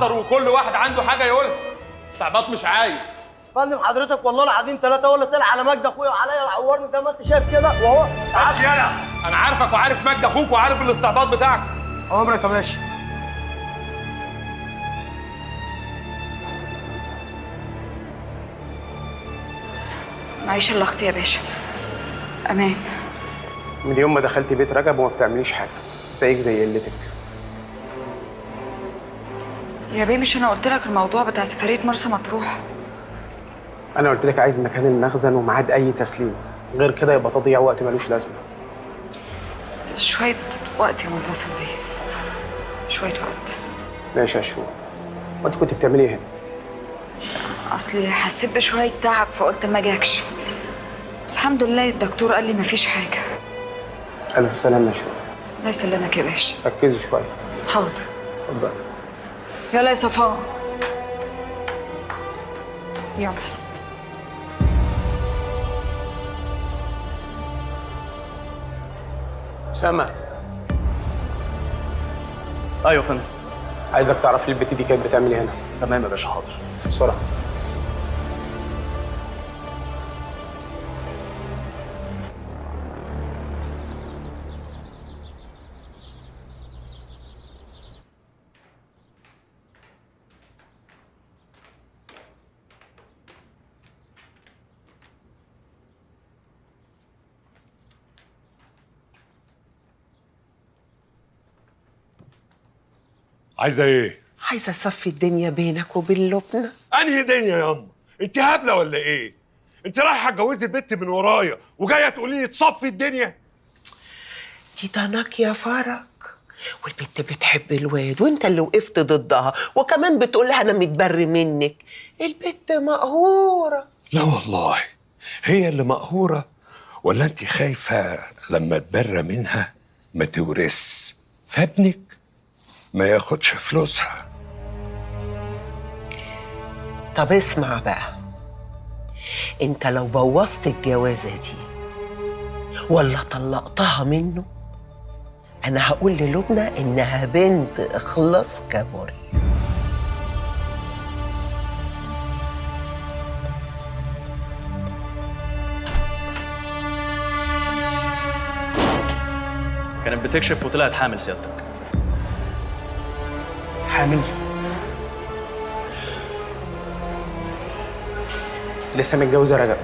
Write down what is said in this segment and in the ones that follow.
محضر وكل واحد عنده حاجة يقولها. استعباط مش عايز. فندم حضرتك والله العظيم ثلاثة هو اللي طلع على مجد اخويا وعليا عورني زي ما انت شايف كده وهو. بس يلا انا عارفك وعارف مجد اخوك وعارف الاستعباط بتاعك. عمرك يا باشا. معيش الا اختي يا باشا. امان. من يوم ما دخلتي بيت رجب وما بتعمليش حاجة، زيك زي قلتك. يا بيه مش انا قلت لك الموضوع بتاع سفرية مرسى مطروح؟ انا قلت لك عايز مكان المخزن وميعاد اي تسليم، غير كده يبقى تضييع وقت ملوش لازمه. شوية وقت يا معتصم بيه، شوية وقت. ماشي يا شروق. وانت كنت بتعملي ايه هنا؟ اصلي حسيت بشوية تعب فقلت اما اجي اكشف، بس الحمد لله الدكتور قال لي مفيش حاجة. الف سلامه يا شروق. الله يسلمك يا باشا. ركزي شوية. حاضر. اتفضلي. يلا يا صفاء. يلا. سما. ايوه يا فندم. عايزك تعرف لي البت دي كانت بتعمل ايه هنا. تمام يا باشا، حاضر. بسرعة. عايزه ايه؟ عايزه اصفي الدنيا بينك وبين لبنى. انهي دنيا ياما؟ انت هبلة ولا ايه؟ انت رايحة تجوزي البت من ورايا وجاية تقولي لي تصفي الدنيا؟ دي طناك يا فرج، والبت بتحب الواد وانت اللي وقفت ضدها، وكمان بتقول لها انا متبري منك. البت مقهوره. لا والله هي اللي مقهوره، ولا انت خايفة لما تبرى منها ما تورث فابنك ما ياخدش فلوسها؟ طب اسمع بقى، انت لو بوظت الجوازه دي ولا طلقتها منه، انا هقول للبنى انها بنت اخلاص كابوري. كانت بتكشف وطلعت حامل سيادتك. حامل؟ لسه متجوزة رجب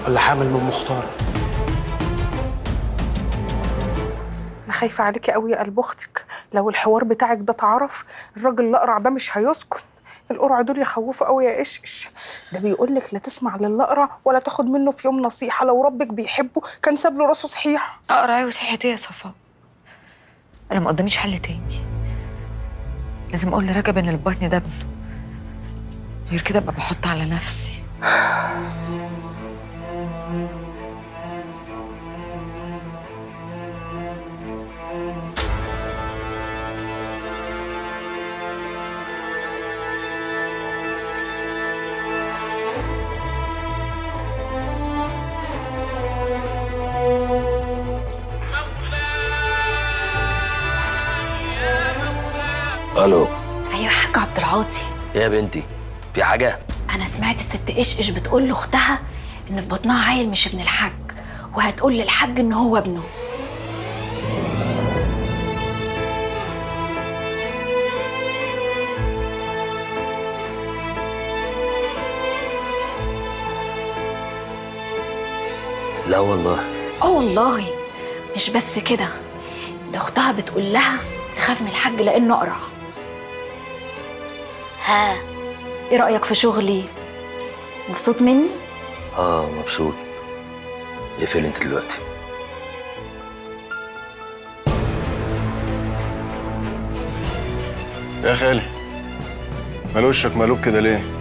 ولا حامل من مختار؟ انا خايفة عليكي قوي يا قلب اختك، لو الحوار بتاعك ده اتعرف الراجل الاقرع ده مش هيسكن. القرع دول يخوفوا قوي يا قشقش. ده بيقول لك لا تسمع للاقرع ولا تاخد منه في يوم نصيحة، لو ربك بيحبه كان ساب له راسه صحيح. اقرع ايه وصحتي يا صفاء؟ انا ما قداميش حل تاني، لازم اقول لرجب ان البطن ده ابنه، غير كده ابقى بحط على نفسي. الو. ايوه يا حاج عبد العاطي. ايه يا بنتي، في حاجة؟ انا سمعت الست قشقش بتقول لاختها ان في بطنها عيل مش ابن الحاج، وهتقول للحاج ان هو ابنه. لا والله. اه والله. مش بس كده، ده اختها بتقول لها تخاف من الحاج لانه اقرع. ها، ايه رأيك في شغلي؟ مبسوط مني؟ اه مبسوط. اقفل انت دلوقتي. يا خالي مال وشك مقلوب كده ليه؟